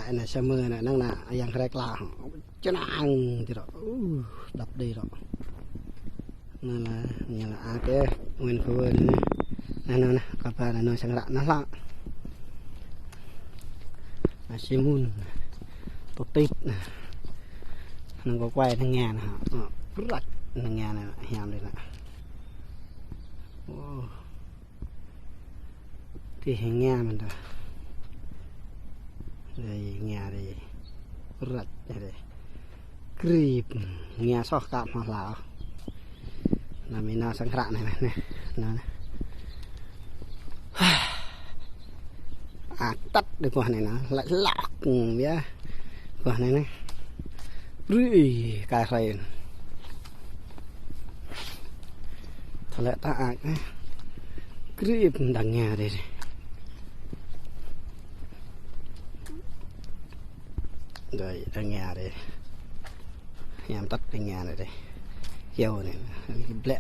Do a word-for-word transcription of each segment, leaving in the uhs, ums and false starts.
Anai sa mơ̆ anai năng anai, yang hrek lah. Čơnang ti rŏ. Uh, đăp đơi rŏ. Anai lah, anai lah ake, Nguyễn Phú anai. Anai, anai, anai, kơ ba anai, anai sang ră anai lah. Anai Simun. Tơtit anai. Anai kơ kuai anai nghe anai. Ơ, prăk anai nghe anai, hiam đơi anai. Ơ. Tih ngia mơ̆n ta. Dai ngia dai. Răč dai. Krip. Ngia soh kăp hmâo hla. Anai mơ̆ anai sang hră anai, anai. Anai. Ăt tăt đơi kuah anai anai. Lăk lăk. Ƀiă. Kuah anai anai. Brui, kai hrơi. Thâo lĕ ta ăt anai. Krip đang ngia dai. Dai, đang ngia dai. Hiam tăt đang ngia dai. Kiao anai. Blĕ,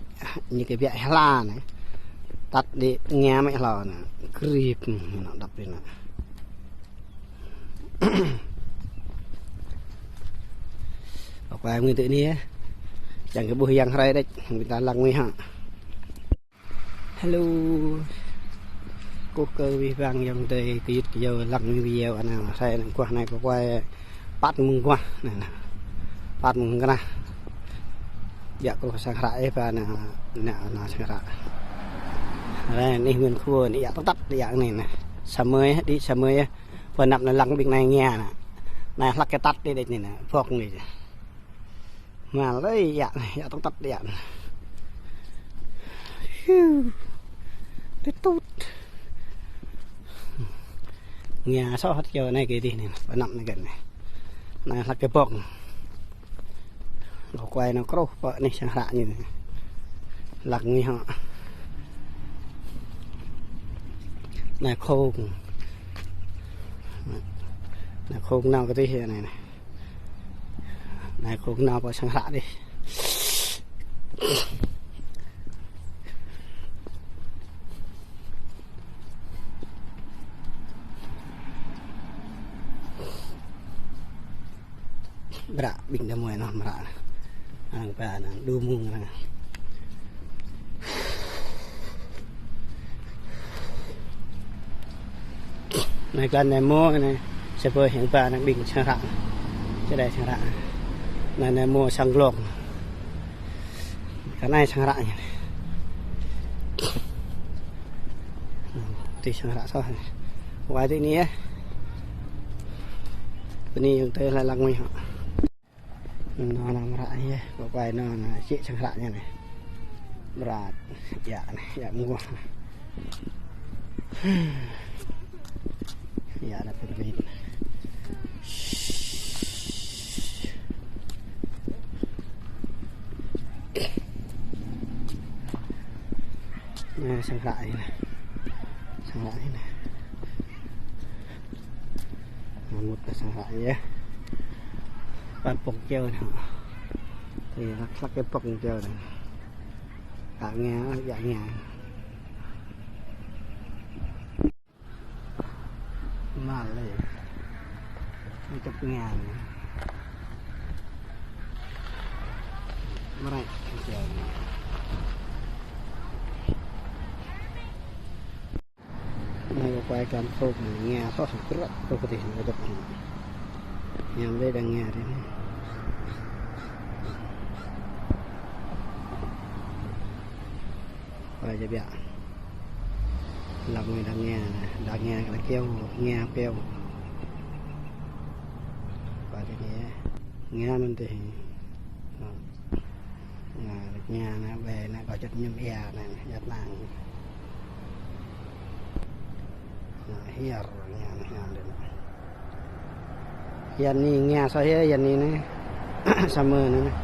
ñu kơ biă hla anai. Tăt đĭ ngia mơ̆ hla anai. Krip, anai đăp đơi anai. Ơ, kuai mơ̆ng tơ anai yơh. Čang kơ ƀuh yang hrơi đĕč, ƀing ta lăng mơ̆ng hă. Hello. Kơkuh kơ abih bang ayŏng adơi gơyut gơyâo lăng mơ̆ng video anai, hrơi anai kuah anai kơ kuai păt mơ̆ng kuah anai, anai. Păt mơ̆ng kơnah. Biă kơ sang hră ih ba anai, anai, anai sang hră. Hrơi anai Nguyễn Khua anai, iă tơtăt, iă anai, anai. Sa mơi, đĭ sa mơi. Pơ anăp anai lăng ƀing anai ngia anai. Anai hlăk kơ tăt đĭ đĕč anai, anai. Bŏk anai. Mal ơi, iă anai, iă tơtăt đĭ anai. Hiu. Tơtut. Ngia soh hơ̆t kiao anai kơ dih anai, pơ anăp anai kơ anai. Anai hlăk kơ bŏk. Kơ kuai anai kruh pơ anai sang hră ñu anai. Lăng ñu hŏ. Anai khŏng. Anai khŏng nao kơ dih anai anai. Anai khŏng nao pơ sang hră dih. Mră ƀing đah mơ̆ng anai mră. Arăng ba anai, đu mơ̆ng arăng. Anai kơ anai mơ̆ anai, sa pơ hiam ba anai ƀing sang hră. Čơđai sang hră. Anai, anai mơ̆ sang glông. Kơ anai sang hră ñu anai. Tih sang hră soh anai. Wai tih anai yơh. Bơni ayŏng adơi lăng mơ̆ng hŏ. Anai, anai mră yơh, kơ kuai anai, anai, čih sang hră ñu anai. Mră, iă anai, iă mơguah anai. Iă anai pơrmit. Anai, sang hră ñu anai. Sang hră ñu anai. Mŭt kơ sang hră yơh. Păt bŏk kiao anai. Tui hlăk hlăk kơ bŏk kiao anai. Kă ngia, iă ngia. Mal lĕ. Ñu čŏp ngia anai. Mră kiao anai. Anai kơ kuai klam sôk anai, ngia soh, krăk, kơ kơdih anai, kơdŏk anai. Hiam đơi đang ngia đơi anai. Kuai čơ biă. Lăng mơ̆ng đang ngia anai, đang ngia kơ kiao, ngia kiao. Kuai čơ ngia, ngia mơ̆n tih. Anai, rơ̆k ngia anai, ƀe anai, kâo čŭt mơñum ia anai, ia tơnăng. Anai, hiar, ngia anai, hiar đơi anai. Ia anai ngia soh ia, ia anai anai. Sa mơ̆ anai anai.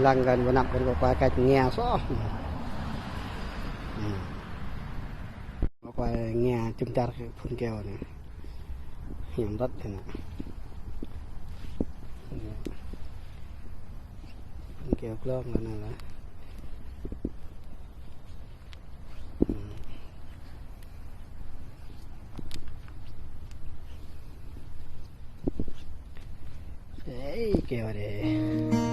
Lăng kơ anŭn pơ anăp kơ anŭn kơ kuai kăč ngia soh. Hmm. Kơ kuai ngia čum čar kơ phun kiao anai. Hiam tăt anai. Phun kiao glông anai lah. Hmm. Ê, kơ wa đê.